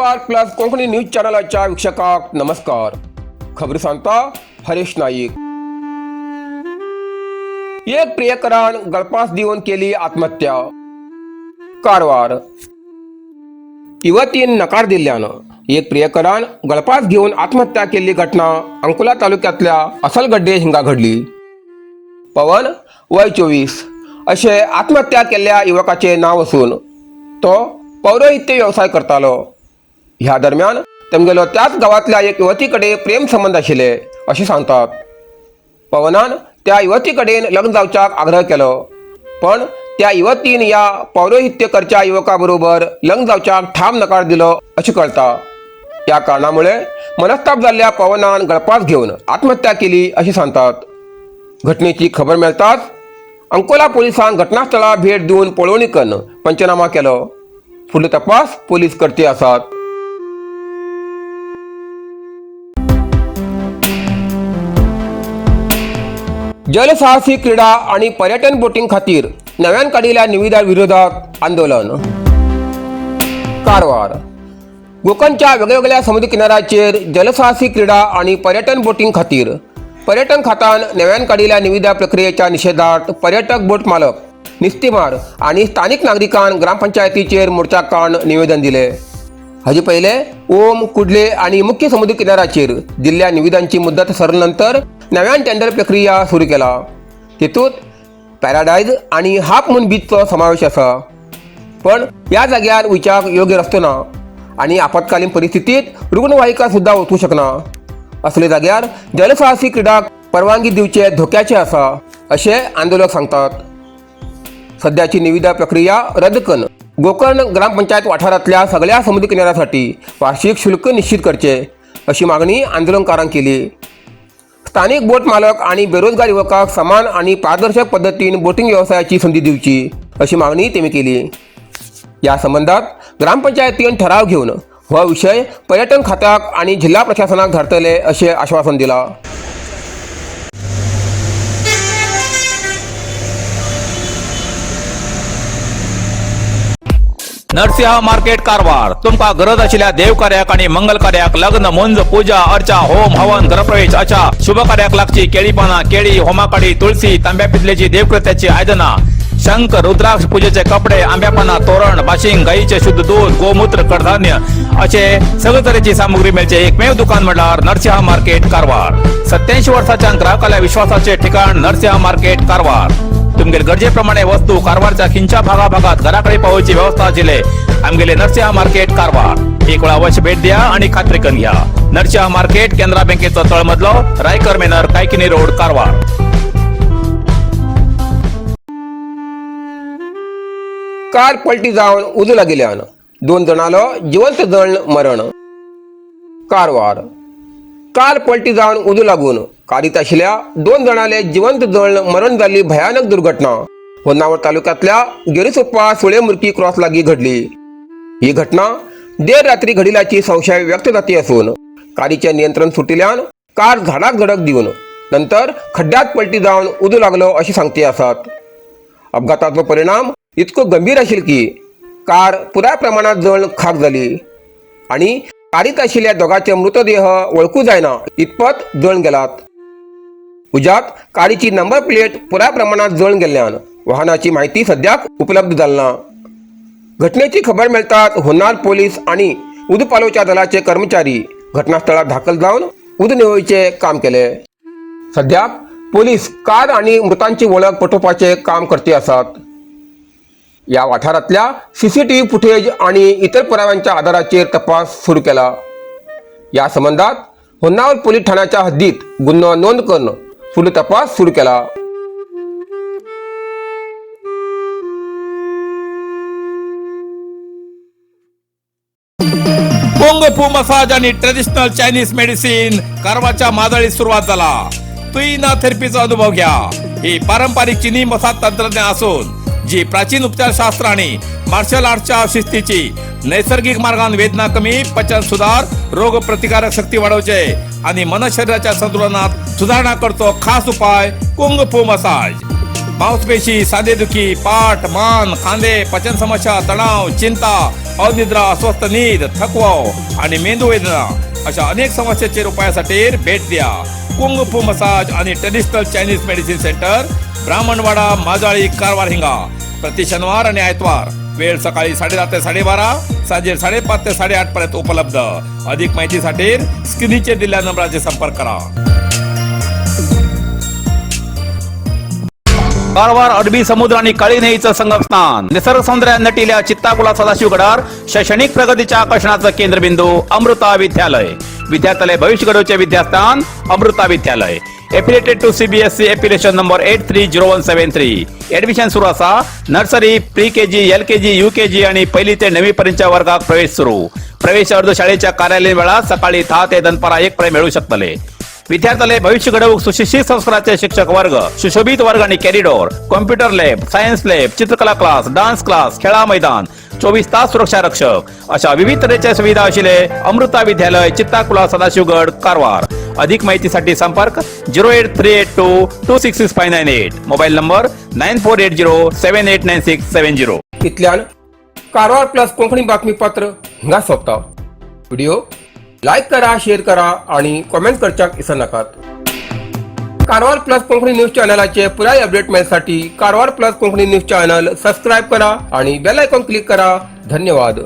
R plus Konkani news चॅनलाच्या वीक्षकांक नमस्कार. खबर सांगता हरेश नाईक. एक प्रियकरान गळफास दिवन केली आत्महत्या. कारवार. युवतीन नकार दिल्ल्यान एक प्रियकरान गळफास घेवन आत्महत्या केल्ली घटना अंकोला तालुक्यांतल्या असलगड्डे हिंगा घडली. पवन, वय 24, अशें आत्महत्या केल्ल्या युवकाचें नांव आसून तो पौरोहित्य व्यवसाय करतालो. ह्या दरम्यान तेमगेलो त्याच गांवांतल्या एक युवती कडेन प्रेम संबंद आशिल्ले अशें सांगतात. पवनान त्या युवती कडेन लग्न जावच्याक आग्रह केलो, पण त्या युवतीन ह्या पौरोहित्य करच्या युवका बरोबर लग्न जावच्याक ठाम नकार दिलो अशें कळटा. ह्या कारणामुळे मनस्ताप जाल्ल्या पवनान गळफास घेवन आत्महत्या केली अशें सांगतात. घटनेची खबर मेळटाच अंकोला पोलिसांक घटनास्थळार भेट दिवन पळोवणी करून पंचनामा केलो. फुडलो तपास पोलीस करते आसात. जलसाहसी क्रीडा आणि पर्यटन बोटिंग खातीर नव्यान काडिल्ल्या निविदा विरोधात आंदोलन. कारवार. गोकर्णच्या वेगवेगळ्या समुद्र किनाऱ्याचेर जलसाहसी क्रीडा आणि पर्यटन बोटिंग खातीर पर्यटन खात्यान नव्यान काडिल्ल्या निविदा प्रक्रियेच्या निशेधार्थ पर्यटक बोट मालक, नुस्तेमार आणि स्थानिक नागरिकांन ग्रामपंचायतीचेर मोर्चा काडून निवेदन दिले. हाजे पहिले ओम, कुडले आणि मुख्य समुद्र किनाऱ्याचेर दिल्ल्या निविदांची मुदत सरल्यानंतर नव्यान टेंडर प्रक्रिया सुरू केला. तेतूत पॅराडायज आणि हाफ मून बीचचो समावेश आसा, पण ह्या जाग्यार वयच्याक योग्य रस्तो ना आणि आपत्कालीन परिस्थितीत रुग्णवाहिका सुद्धा वचूं शकना. असले जाग्यार जलसाहसी क्रिडाक परवानगी दिवचे धोक्याचे आसा अशें आंदोलक सांगतात. सध्याची निविदा प्रक्रिया रद्द करून गोकर्ण ग्रामपंचायत वाठारांतल्या सगळ्या समुद्र किनाऱ्यासाठी वार्षिक शुल्क निश्चित करचे अशी मागणी आंदोलनकारांक केली. स्थानिक बोट मालक आणि बेरोजगार युवकांक समान आणि पारदर्शक पद्धतीन बोटिंग व्यवसायाची संधी दिवची अशी मागणी तेमी केली. या संबंधात ग्रामपंचायतीन ठराव घेवन हो विशय पर्यटन खात्याक आणि जिल्हा प्रशासनाक धाडतले अशें आश्वासन दिलां. नरसिंह मार्केट, कारवार. तुमका गरज आशिल्ल्या देव कार्याक आणि मंगल कार्याक, लग्न, मुंज, पूजा अर्चा, होम हवन, गृहप्रवेश अशा शुभ कार्याक लागची केळी पाना, केळी, होमाकाडी, तुळसी, तांब्या पितलेची देवकृत्याची आयदना, शंख, रुद्राक्ष, पूजेचे कपडे, आंब्या पाना तोरण, बाशिंग, गाईचे शुद्ध दूध, गोमूत्र, कडधान्य असे सगळे तरेची सामुग्री मेळचे एकमेव दुकान म्हळ्यार नरसिंह मार्केट, कारवार. 87 वर्साच्या ग्राहकाल्या विश्वासाचे ठिकाण नरसिंह मार्केट, कारवार. तुमगेले गरजेप्रमाणे वस्तू कारवारच्या खिंच्या भागाभागात घराकडे पावोवची व्यवस्था आशिल्ले आमगेले नरसिंह मार्केट, कारवार. एक वेळा अवश्य भेट द्या आणि खात्री करून घ्या. नरसिंह मार्केट, केनरा बँकेचो तळमजलो, रायकर मेनर, कायकिनी रोड, कारवार. कार पलटी जावन उजो लागिल्ल्यान दोन जाणांलो जिवंत जळण मरण. कारवार. कार पलटी जावन उजो लागून कारीत आशिल्ल्या दोन जाणांले जिवंत जळण मरण जाल्ली भयानक दुर्घटना होन्नावर तालुक्यांतल्या गेरीसोप्पा सुळेमुर्की क्रॉस लागीं घडली. ही घटना देर रात्री घडिल्ल्याची संशय व्यक्त जाती असून कारीचें नियंत्रण सुटिल्ल्यान कार झाडाक धडक दिवन नंतर खड्ड्यात पलटी जावन उजो लागलो अशें सांगती आसात. अपघाताचो परिणाम इतको गंभीर आशिल्लो की कार पुराय प्रमाणात जळून खाक जाली आणि कारीत आशिल्ल्या दोगांचे मृतदेह वळखू जायना इतपत जळून गेलात. उज्यात कारीची नंबर प्लेट पुराय प्रमाणात जळून गेल्ल्यान वाहनाची माहिती सद्याक उपलब्ध जाली ना. घटनेची खबर मेळटाच होन्नाळ पोलीस आणि उदपालोच्या दलाचे कर्मचारी घटनास्थळात दाखल जावन उदनिवळीचे काम केले. सद्याक पोलीस कार आणि मृतांची वळख पटोवपाचे काम करते आसात. या वाठारांतल्या सीसीटीव्ही फुटेज आणि इतर पुराव्यांच्या आधाराचेर तपास सुरू केला. या संबंधात होन्नावर पोलीस ठाण्याच्या हद्दीत गुन्हा नोंद करून फुडलो तपास सुरू केला. कुंग फू मसाज आणि ट्रेडिशनल चायनीज मेडिसिन कारवारच्या मादळीत सुरुवात झाला. तुईना थेरपीचा अनुभव घ्या. ही पारंपरिक चिनी मसाज तंत्रज्ञान असून जी प्राचीन उपचारशास्त्र आणि मार्शल आर्टच्या शिस्तीची नैसर्गिक मार्गान वेदना कमी, पचन सुधार, रोग प्रतिकारक शक्ती वाढवचे आणि मन शरीराच्या संतुलनात सुधारणा करतो खास उपाय कुंग फू मसाज. मांसपेशी, सांधेदुखी, पाठ, मान, खांदे, पचन समस्या, तणाव, चिंता, अनिद्रा, अस्वस्थ न्हीद, थकवो आणि मेंदू वेदना अशा अनेक समस्येचेर उपायासाठी भेट द्या कुंग फू मसाज आणि traditional Chinese medicine centre, Brahmanwada, Majali, Karwar हिंगा. प्रति शनिवार आणि आयतवार, वेळ सकाळी 10:30 ते 12:30, सांजे 5:30 ते 8:30 पर्यंत उपलब्ध. अधिक माहितीसाठी स्क्रीनचे दिलेल्या नंबराचे संपर्क करा. कारवार अरबी समुद्र आणि काळी नदीचं संगमस्थान, निसर्ग सौंदर्यात नटिल्या चित्ताकुला सदाशिवगडार शैक्षणिक प्रगतीच्या आकर्षणाचं केंद्रबिंदू अमृता विद्यालय. विद्यार्थ्यालय भविष्य घडवचे विद्यास्थान अमृता विद्यालय. Affiliated to CBSE, affiliation number 830173. Admission सुरू असा. Nursery, pre KG, LKG, UKG आणि पहिली ते नववी पर्यंतच्या वर्गात प्रवेश सुरू. प्रवेश अर्ज शाळेच्या कार्यालयीन वेळात सकाळी 10 ते दनपारा 1 पर्यंत मिळू शकतले. विद्यार्थ्याला भविष्य घडवूक सुशिक्षित संस्काराचे शिक्षक वर्ग, सुशोभित वर्ग आणि corridor, computer lab, science lab, चित्रकला क्लास, डान्स क्लास, खेळा मैदान, 24 तास सुरक्षा रक्षक अशा विविध तऱ्हेच्या सुविधा असलेले अमृता विद्यालय, चित्ताकुला, सदाशिवगड, कारवार. अधिक माहितीसाठी संपर्क 08382266598, mobile number 9480789670. इतल्यान कारवार प्लस कोंकणी बातमीपत्र हिंगा सोंपता. व्हिडिओ लायक करा, शेअर करा आणि कॉमेंट करच्याक विसरनाकात. कारवार प्लस कोंकणी न्यूज चॅनलाचे पुराय अपडेट मेळसाठी Karwar plus Konkani news channel subscribe करा आणि बेल आयकॉन क्लिक करा. धन्यवाद.